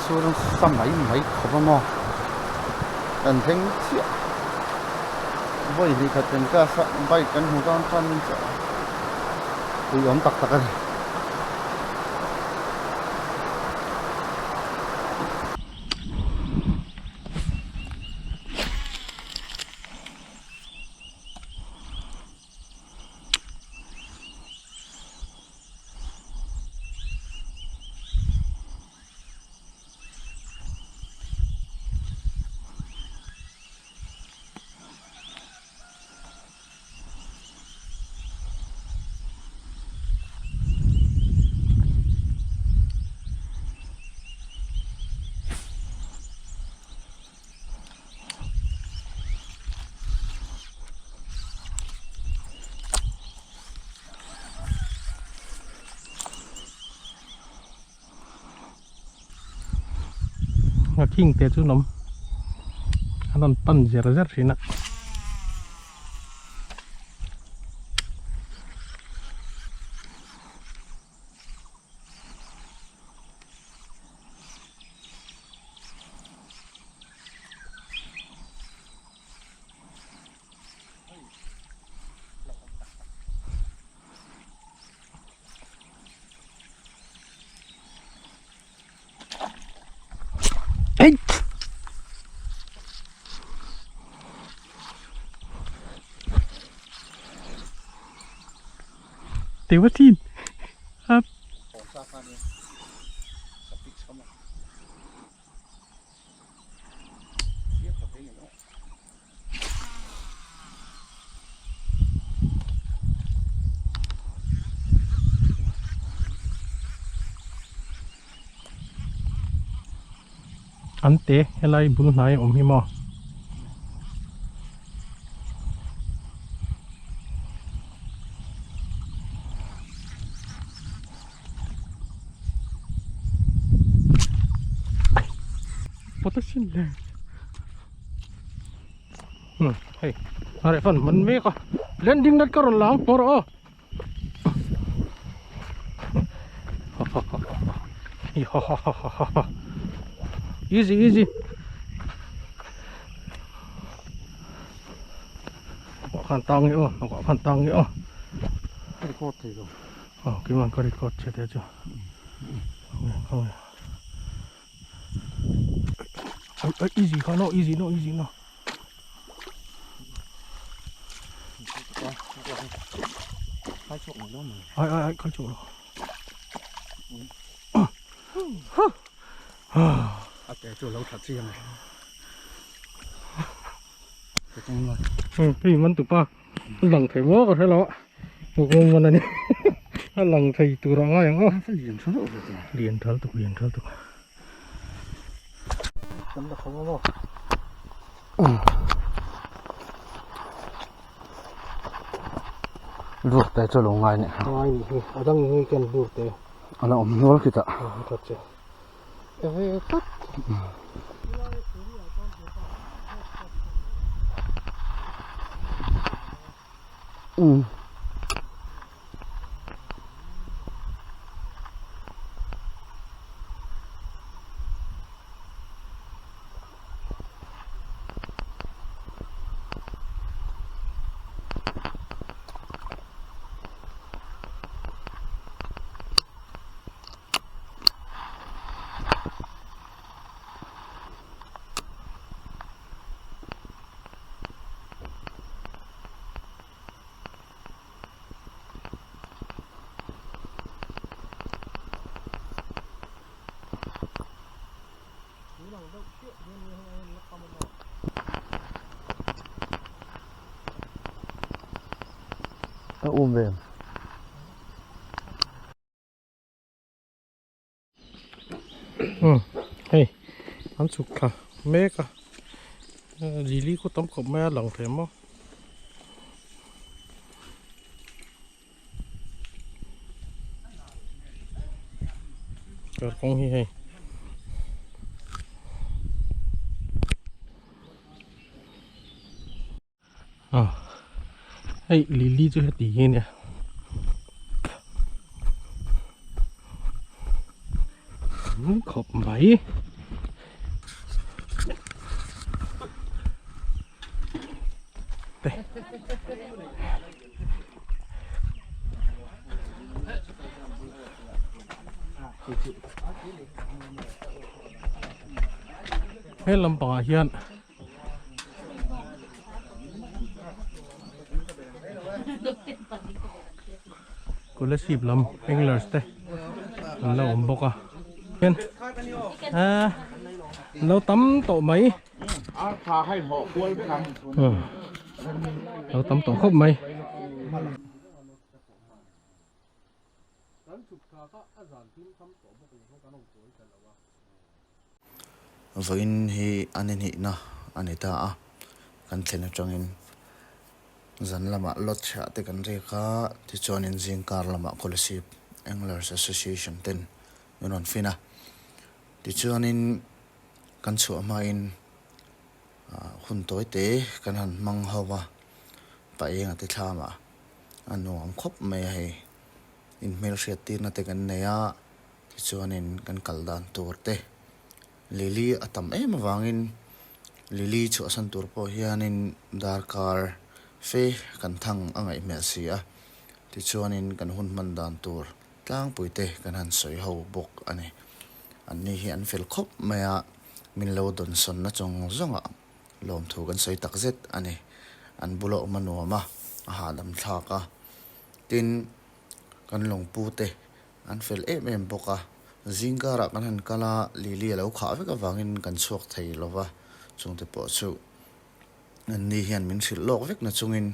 sur nasa mai mai khawp a maw kan thleng chiah vawi hnih khat kan class a bike kan hmu tan tan chiah a ui awm tak tak a ni. A khing te chu an awm an rawn pan zer zer thin a. Tiêu thin. Up. An te helai bul hnai a awm hi maw. Pawt a sin le. Hmm hei a reh fan man mek a landing net ka rawn lang tawh rawh aw. Easy easy. Khan tang nge aw khan tang nge aw. Record thei lo. Aw keimah ka record che te chu. Easy kha no easy no easy no. Ai ai ai khai chhuak lo. A te chu lo that chiang e. Hei man tupa lang thei maw ka hre lo a mukbang man ani a lang thei tur a ngai ang aw lian tha deuh ve lian tha lutuk lian tha lutuk kan la kho maw Lur te chu lo ngai nih ngai nih hi a dang nge ken lur te a la awm nual khi ta tha che ve tlat um A um ve. Hmm hei an chhuk thla mek a lili khaw tam khawp mai a lang thei maw. Kalkawng hi hei. Ah hei lili chu heti hi ania tam khawp mai. te. He lampangah hian Kolasib lam anglers te an lo awm bawk a hian ah an lo tam tawh mai lo tam tawh khawp mai. Vawiin hi a ni hnihna a ni ta a, kan thlen atangin zan lamah lodge ah te kan riak a, tichuanin zingkar lamah Kolasib Anglers Association ten min rawn fin a, tichuanin kan chhuah hmain hun tawi te kan han hmang ho a, paenga te thlamah a nuam khawp mai a hei, inhmelhriat tirna te kan nei a. Tichuanin kan kal dan tur te Lily a tam em avangin Lily chhuahsan tur pawh hianin darkar fe kan thang a ngaih hmel si a, tichuanin kan hun hman dan tur tlangpui te kan han sawi ho bawk a ni. Anni hi an fel khawp mai a, min lo dawnsawnna zawng zawngah lawmthu kan sawi tak zet a ni. An bula awm a nuam a, a hahdam thlak a, tin kan lawngpu te An fel em em bawk a, zingkarah kan han kal a, Lily a lo khah vek avangin kan chhuak thei lo va, chungte pawh chu anni hian min hrilh lawk vek na chungin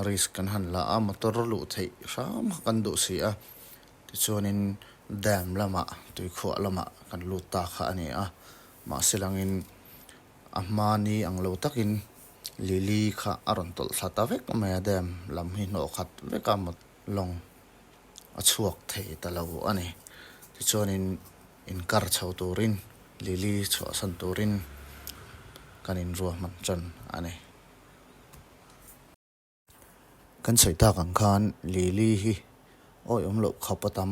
risk kan han la a, motor luh theih hram kha kan duh si a, tichuanin dam lamah tuikhuah lamah kan lut ta kha a ni a, mahse langin a hmani ang lo takin Lily kha a rawn tawlh thla ta vek mai a, dam lam hi hnawh khat vek a lawng. a chhuak thei ta lo a ni. Tichuanin inkar chho turin Lily chhuahsan turin kan inruahman tan a ni. Kan sawi tak ang khan Lily hi awihawm loh khawp a tam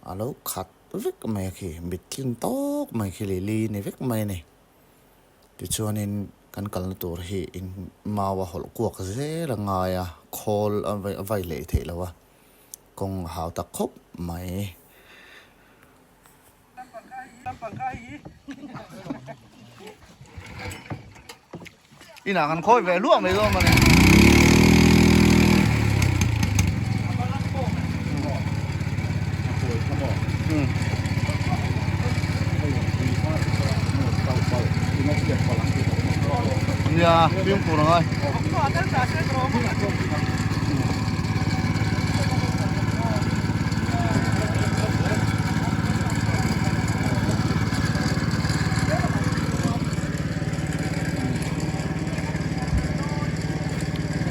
a lo khat vek mai a khi, mittlin tawk mai khi Lily ni vek mai a ni. Tichuanin kan kalna tur hi in mau a hawlh kuak zel a ngai a, khawl a vai leh theih lo a, kawng a hau tak khawp mai. Inah kan khawi ve luah mai dawn mawni. Nia, fimkhur angai.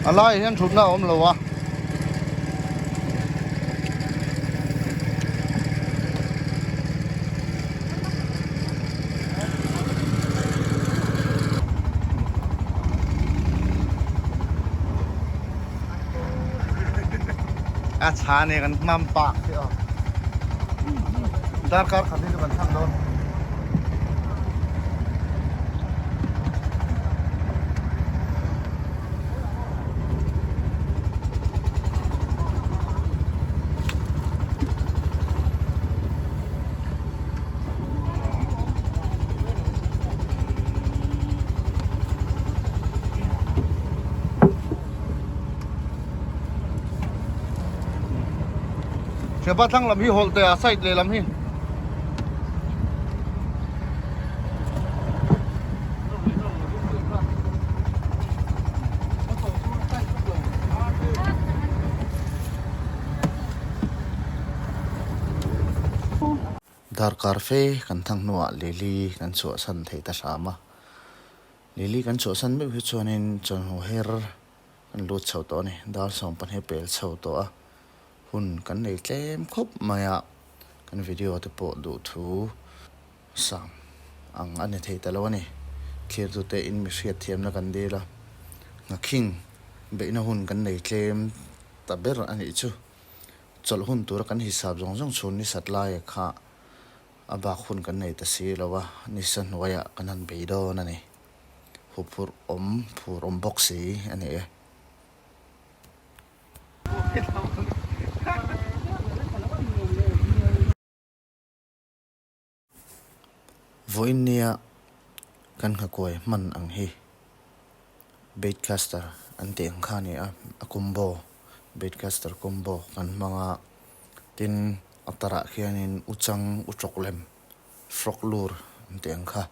A laiah hian thutna a awm lo a. A chhan e kan hmam pak te aw. Darkar khat hi chu kan thlang dawn. Thianpa thlang lam hi hawlh teh a side leh lam hi. Darkar fe kan thang hnuah Lily kan chhuahsan thei ta hram a. Lily kan chhuahsan meuh hi chuanin chawhnu her kan lut chho tawh a ni. Dar 12 pel chho tawh a, hun kan nei tlem khawp mai a, kan video te pawh duhthu sang ang a ni thei ta lo a ni. Thirtute in mi hriatthiamna kan dil a, nghakhing beihna hun kan nei tlem ta ber a nih chu. Chawlh hun tura kan hisap zawng zawng chhun ni sat laia kha a bak hun kan nei ta si lo a, nisa hnuaiah kan han bei dawn a ni. Huphurh awm phur awm bawk si a ni e. Vawiin nia kan nghakuai hman ang hi baitcaster an tih ang kha a ni a, a combo baitcaster combo kan hmang a, tin a tarah khianin uchang utrawk lem frog lure an tih ang kha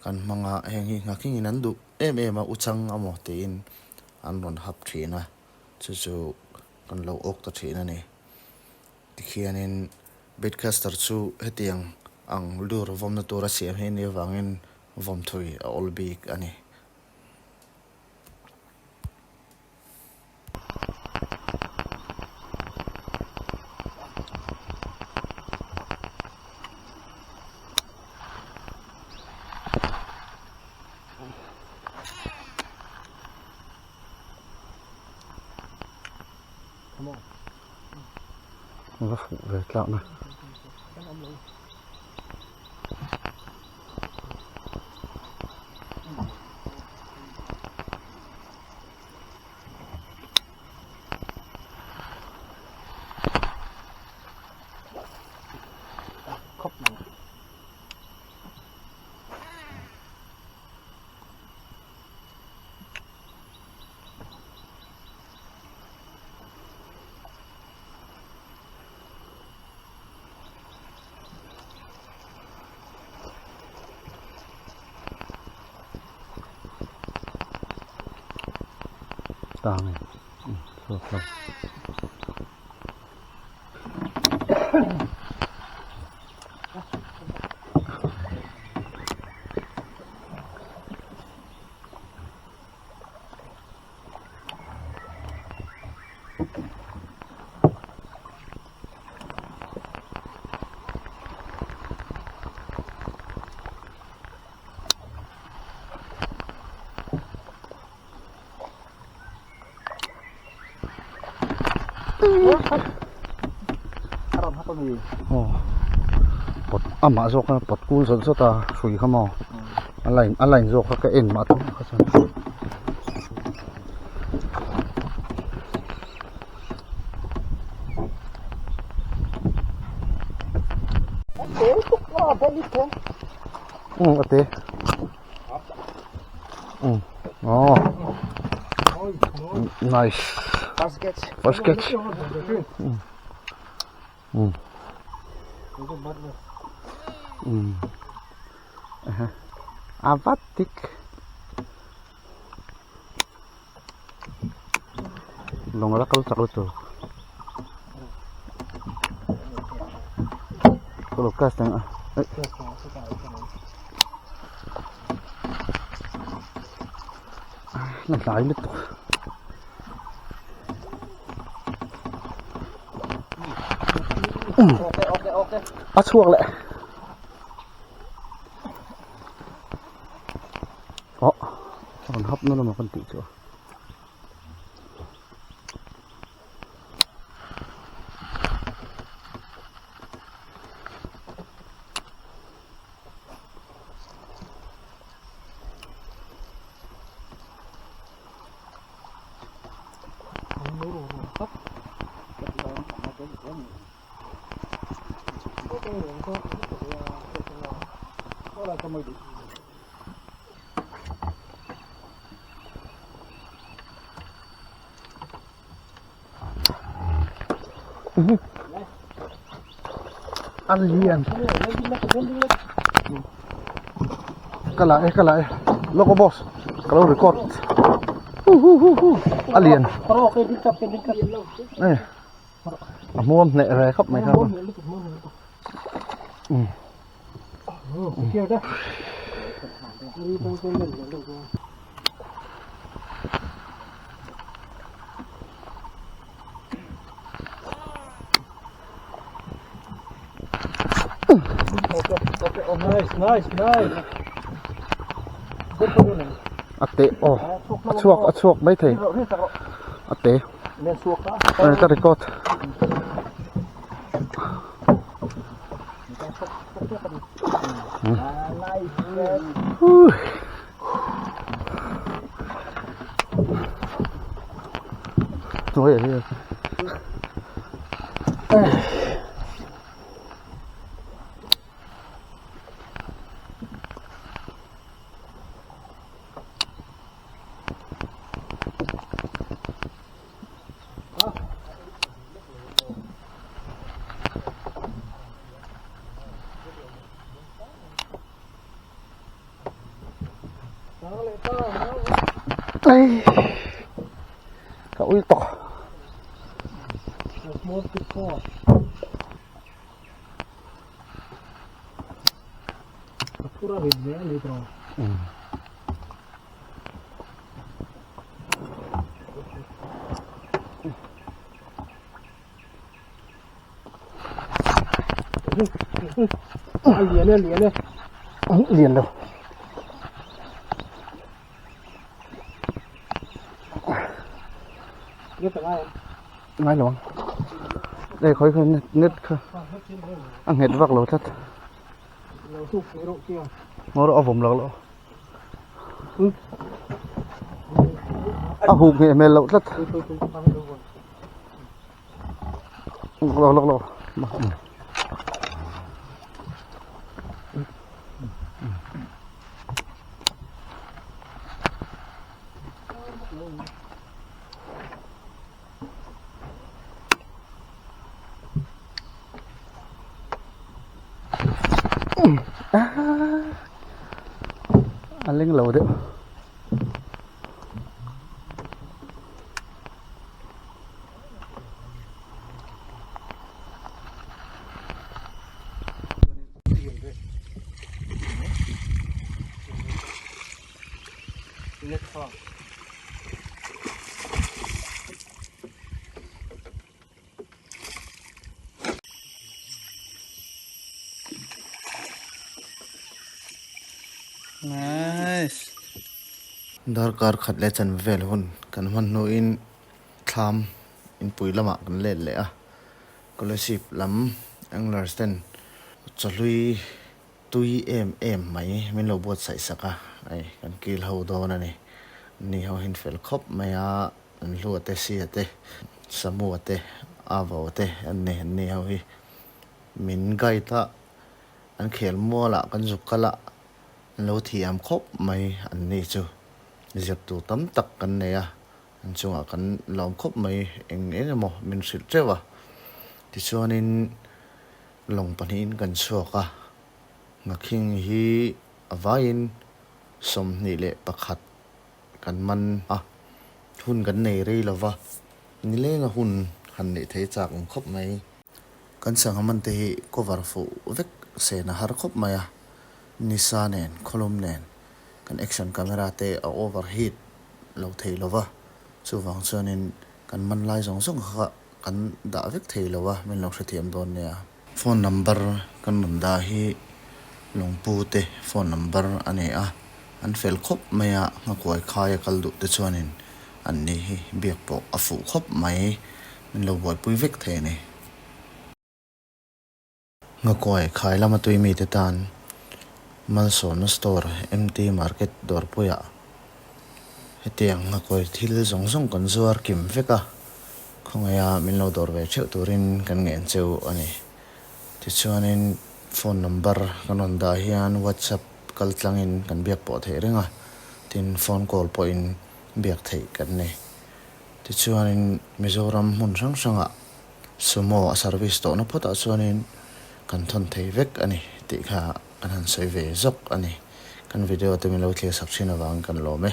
kan hmang a, heng hi nghakhingin an duh em em a uchang amaw tiin an rawn hap thin a, chu chu kan lo awk ta thin a ni. Tikhianin Baitcaster chu hetiang ang lure vawmna tura siam hi a nih avangin vawm thui a awl bik a ni. Va fuh ve tlak na. Tang e chhuak lo. Amah zawk a pawt kul zawt zawt a hrui kha maw a line a line zawk kha ka en mah tawh kha chuan. Um a te um oh nice First catch. First catch um um um a vat tik Lawng ala kal chak lutuk ka lo cast ang a la hlai lutuk a chhuak leh. Aw rawn hap na lamah kan tih chu a. A lian ka la e ka la e lawk aw boss ka lo record hu hu hu hu a lian e a hmuam hneh re khawp mai kha um. Nice, nice, nice. A te aw a chhuak a chhuak mai thei a te ka record. hnuai a riak. Ai ka ui tawh. Lian lo. Ngai lo ang. Đây khói khói net net kha. A nghet vak lo tlat. Ngawr a vawm lo lo. A huk ngheh hmel loh tlat. Lawk lawk lawk. A leng lo deuh. Nice. Darkar khat leh chan vel hun kan hman hnuin thlam inpui lamah kan let leh a, Kolasib lam anglers ten chawhlui tui em em mai min lo buatsaih sak a, hei kan kil ho dawn a ni. Ni ho hin fel khawp mai a, an hlua te, sia te, samua te, avo te an ni, an ni ho hi min guide a, an khel mualah kan zuk kal a, an lo thiam khawp mai an ni chu. Zir tur tam tak kan nei a, an chungah kan lawm khawp mai eng eng emaw min hrilh teuh a, tichuanin. Lawng pahnihin kan chhuak a, Nghakhing hi a vaiin 21 kan man a, hun kan nei rei lo va, nilenga hun han neih thei chak awm khawp mai. Kan sangha man te hi cover fuh vek sen a har khawp mai a, nisa nen, khawlum nen kan action camera te a over heat lo thei lo va, chuvang chuanin kan man lai zawng zawng kha Kan dah vek thei lo a, min lo hrethiam dawn nia. Phone number kan rawn dah hi Lawngpu te phone number a ni a, an fel khawp mai a, nghakuai khai a kal duh te chuanin an ni hi biak pawh a fuh khawp mai, min lo buaipui vek thei a ni. Nghakuai khai lama tui mite tan Malsawmna Store MT Market dawrpuiah hetiang nghakuai thil zawng zawng kan zuar kim vek a, khawngaia min lo dawr ve theuh turin kan ngen cheu a ni. Tichuanin phone number kan rawn dah hian WhatsApp kal tlangin kan biak pawh theih reng a, tin phone call pawhin biak theih kan ni. Tichuanin Mizoram hmun hrang hrangah Sumo a service tawhna phawtah chuanin kan thawn thei vek a ni tih kha kan han sawi ve zawk a ni. Kan video te min lo thlir sak thin avangin kan lawm e.